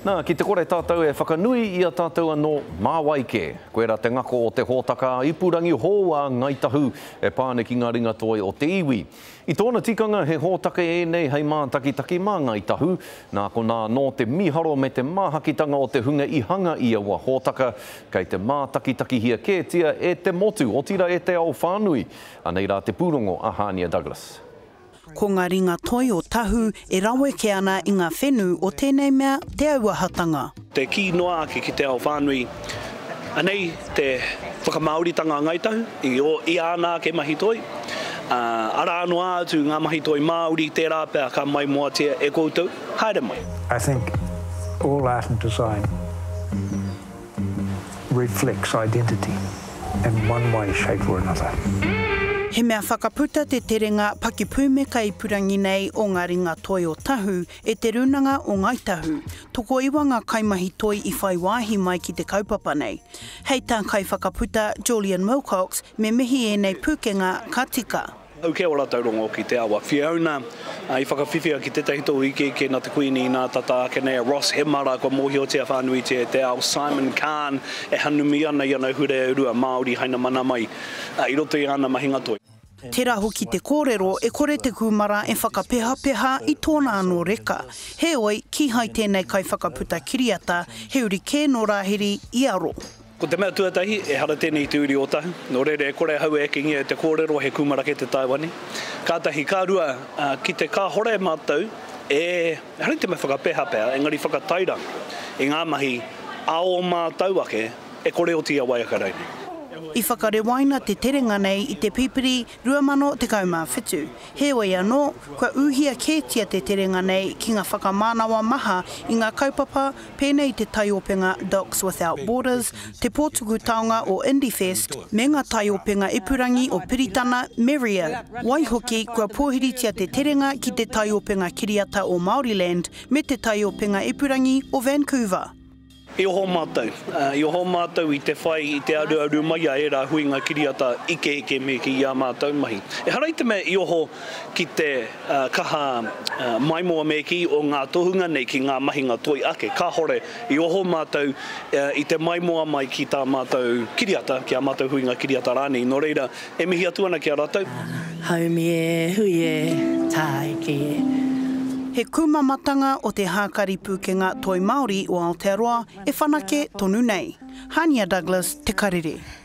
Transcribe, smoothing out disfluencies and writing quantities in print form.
Nā, ki te kore tātou e whakanui i a tātou anō, mā wai kē? Koirā te ngako o te hōtaka ā-ipurangi hou a Ngāi Tahu e pā ana ki ngā ringatoi o te iwi. I tōna tikanga he hōtaka ēnei hei mātakitaki mā Ngāi Tahu, nā konā anō te mīharo me te māhakitanga o te hunga i hanga i aua hōtaka, kei te mātakitakihia kētia e te motu, otirā e te ao whānui. Anei rā te pūrongo a Hānia Douglas. Ko ngā ringa toi o Tahu e raweke ana i ngā whenu o tēnei mea te auahatanga. Te kī noa ake ki te ao whānui, anei te whakamāoritanga a Ngāi Tahu i ō, i āna ake mahi toi, ā, arā noa atu ngā mahi toi Māori tērā pea ka maimoatia e koutou, haere mai. I think all art and design reflects identity in one way, shape or another. He mea whakaputa te terenga pakipūmeka ipurangi nei o ngā ringa toi o Tahu e Te Rūnanga o Ngāi Tahu. Tokoiwa ngā kaimahi toi i whai wāhi mai ki te kaupapa nei. Hei tā kaiwhakaputa Julian Wilcox, me mihi ēnei pūkenga ka tika. Au kē o ratou rongo ki te awa. Fiona, i whakawhiwhia ki tetahi tohu ikeike na te Kuini inā tata ake nei a Ross Hemara kua mōhiotia whānuitia e te ao, Simon Kaan e hanumi ana i ana hureurua Māori haina mana mai i roto i āna mahinga toi. Tērā hoki te kōrero e kore te kūmara e whakapehapeha i tōna anō reka. Heoi, kīhai tēnei kaiwhakaputa kiriata, he uri kē nō Rāhiri i aro. Ko te mea tuatahi, ehara tēnei i te uri o Tahu, nō reira e kore ahau e ekengia e te kōrero he kūmara kē te Taiwani. Kātahi, ka rua, ki te kāhore mātou e, ehara i te mea whakapehapea, engari whakatairanga i ngā mahi a ō mātou ake, e kore oti i a Waiaka rainei. I whakarewaina te terenga nei i te Pipiri 2017. Heoi anō, kua ūhia kētia te terenga nei ki ngā whakamānawa maha i ngā kaupapa pēnei i te taiopenga Docs Without Borders, te pōtuku taonga o Indiefest, me ngā taiopenga ipurangi o Piritana me Rio. Waihoki, kua pōhiritia te terenga ki te taiopenga kiriata o Māoriland me te taiopenga ipurangi o Vancouver. I oho mātou, i oho mātou i te whai i te aruaru mai a ērā huinga kiriata ikeike me kī i ā mātou mahi. Ehara i te mea i oho ki te kaha maimoa me kī o ngā tohunga nei ki ngā mahinga toi ake, kāhore, i oho mātou i te maimoa mai ki tā mātou kiriata, ki ā mātou huinga kiriata rānei. Nō reira, E mihi atu ana ki a ratou. Haumi e, hui e, tāiki e. He kūmamatanga o te hākari pūkenga toi Māori o Aotearoa e whanake tonu nei. Hania Douglas, Te Karere.